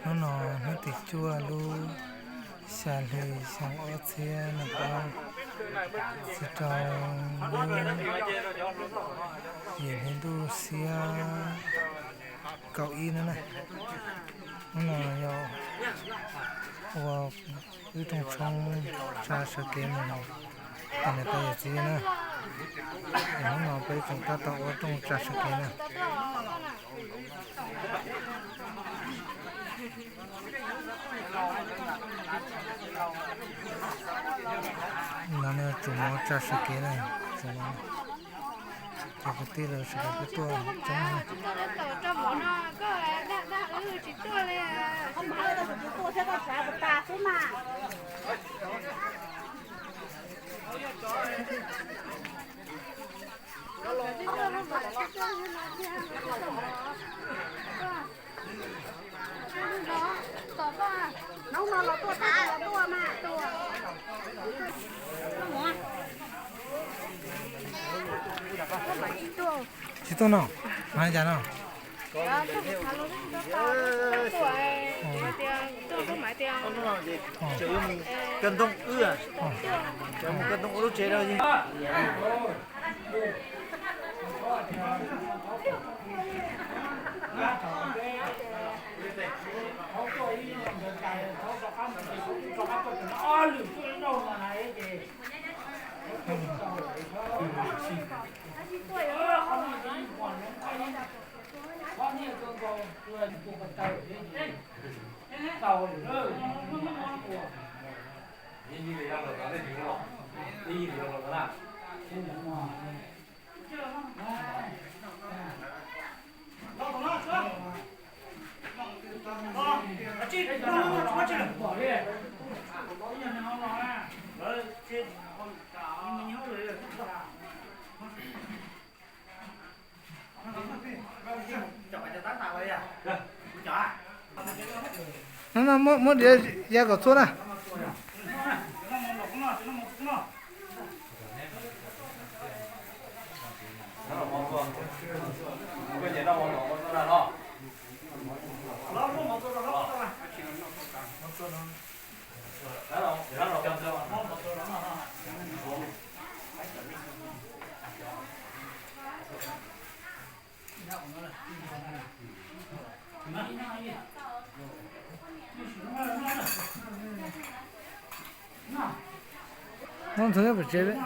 Hnub no hnub tim cuaj lub xya hli xyoo ob txhiab nees nkaum, txog rau lub yim hli ntuj xiab kaum ib no na. Hnub no yog ua wb rooj tshoob tsa sawv kev mus, niam tais yawm txiv na. Es hnub no peb tseem tab tom ua rooj tsa sawv kev na. No tsuas mov tsa sawv kev na, tsuas mov, cov kwv tij lawv sawv daws kuj tuaj coob. Tsis tuaj no, hais cas no? Koj ntoo wb, koj ntoo ua lub tsev rau. No, no, muab diav ya kom txhua na. Muab ntxuag nyob pem tsev peb.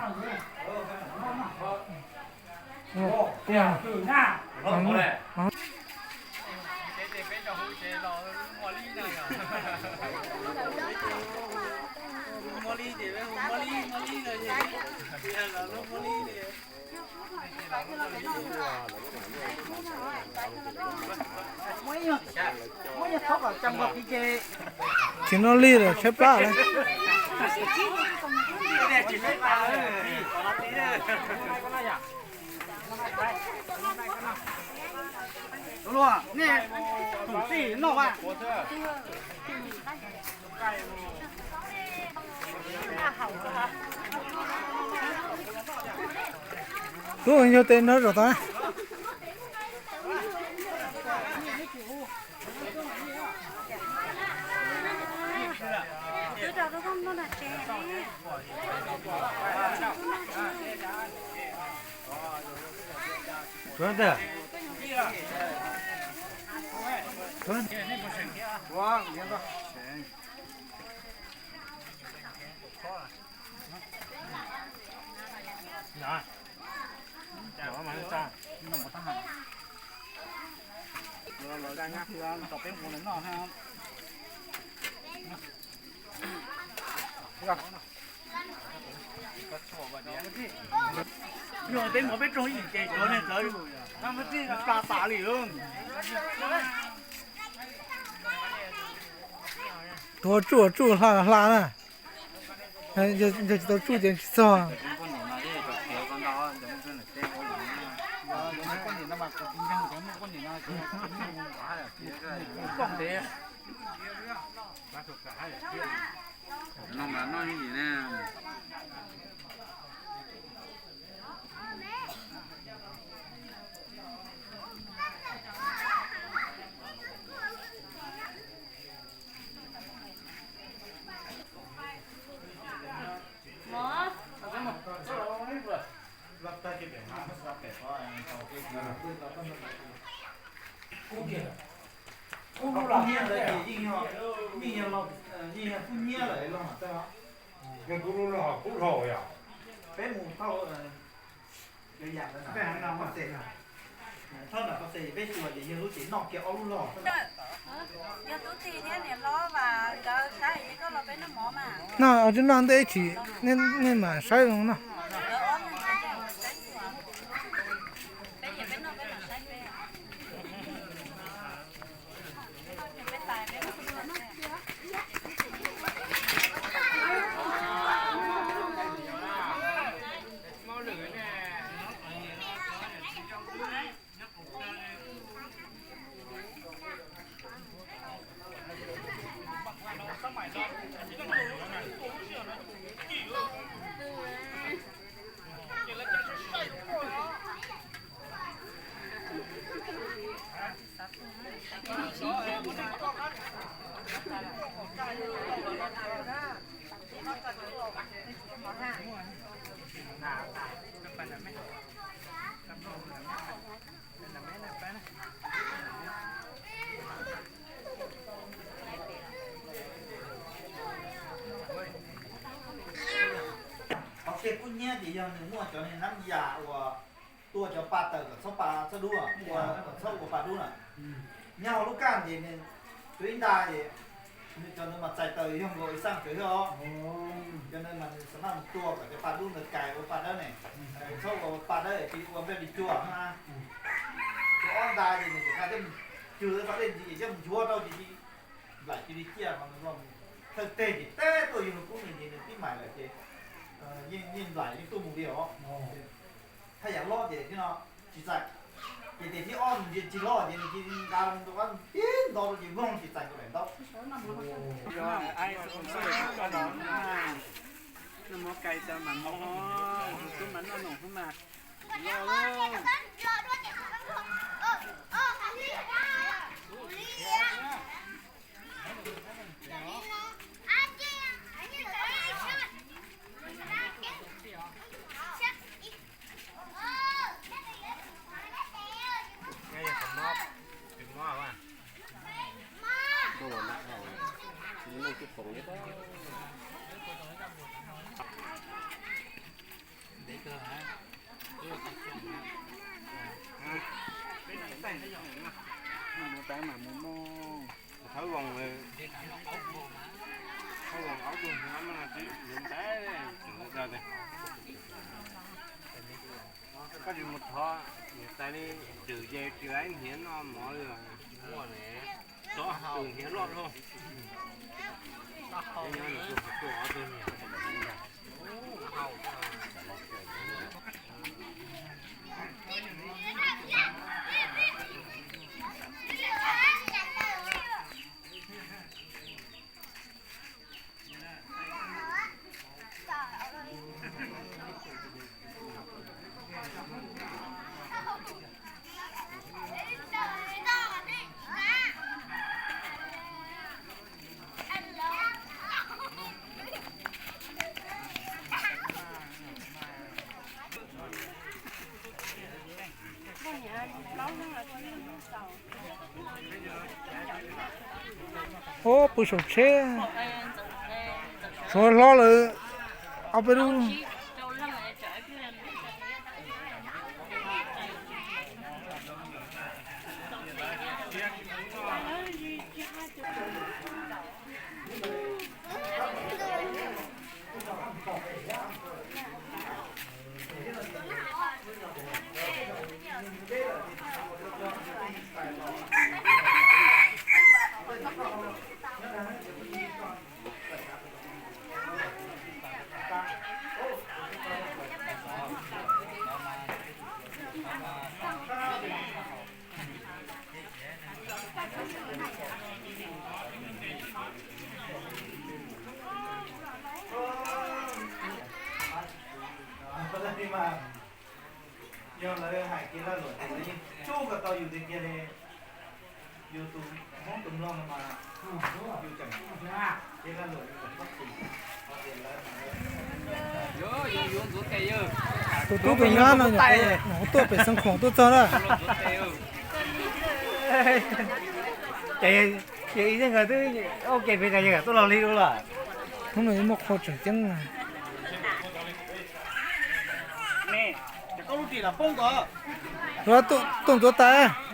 Tsis noj li lawm tshaib plab lawm. Nej tus txij noj a. Tub yug tes no zaum tod. Yog peb muab peb rooj ib ces cov neeg ntawd pla tas li. Tuav tsuj tsuj hla hla na. Yog tsis tau tsuj ces tsis txog. Kub hnyiab ntawd ces yeej yog, yeej yog, yeej yog kub hnyiab lawm los mas tau. Yog kub hnyiab los kub dhau yom. Peb mus thauj, thauj nram qhov tes, peb xyuas ces yog lub ces noj kiag ob lub log. Yog tub tij thiab niam hlob Vas nkawd saib ces koj los peb noj mov mas. Noj, tsis noj ntej ib chim, nej mam saib zoo noj. Qhov tias kub hnyiab ces yog nws muaj cov niag nab yas uas tua cov pa tawm kom txhob pa txhob dub, ua kom txhob ua pa dub na. Nyob hauv lub kaj ces nws tua ib nta ces nws cov ntawd mas txais taws yog nkaus ib xaj tsawv thiab os. Cov ntawd mas nws xam maj mus tua kom cov pa dub ntawd kais ua pa dawb ne, txhob ua pa dawb cia li ua npej li cua na. Tua ob nta ces nws txawm qab coj mus cug fab dej ntxiv ces coj mus nchuav rau ces nplaim cia li ciaj mas nws los thawj teg ces teb tuaj yug kub nws ces nws tib maim lawm ces yeej nplaim yeej tuaj mus li os. Thaj yam hlob ces thiab no tsis txais, ces tes thib ob nws ntsia tsis hlob ces nws cia li nqa rau qab tib nto rau ces voog ces txais nkaus daim ntaub. Noj mov kais tas mam noj, tus tub mas noj noo xwb mas. Thawb voo, thawb voo ob tug hniav no tsis yuav ntev, koj tsis mus thov niam tais li, tswm ze tsis ib hniav noj mov li. Tswm hniav loj dhau. Ub, pw saum tsheb, tshuav hlob lawm ob peb lub. Yog lawv hais kiag lag luam ces lawv yeej tsuj kom tau yus tiag tiag li. Yus tus Hmoob tus Nplog no mas yus tseem kiag lag luam yus tseem paub tus, tus tub tus nyab no nyuam qhuav tuaj pem Xeev Khuam tuaj txog na. Ces, ces ib txhia nkawd twb ua ke pem tas yog tuaj los li lawm. Hnub no muaj qhua tseem ceeb. Tuaj ntxuav tais.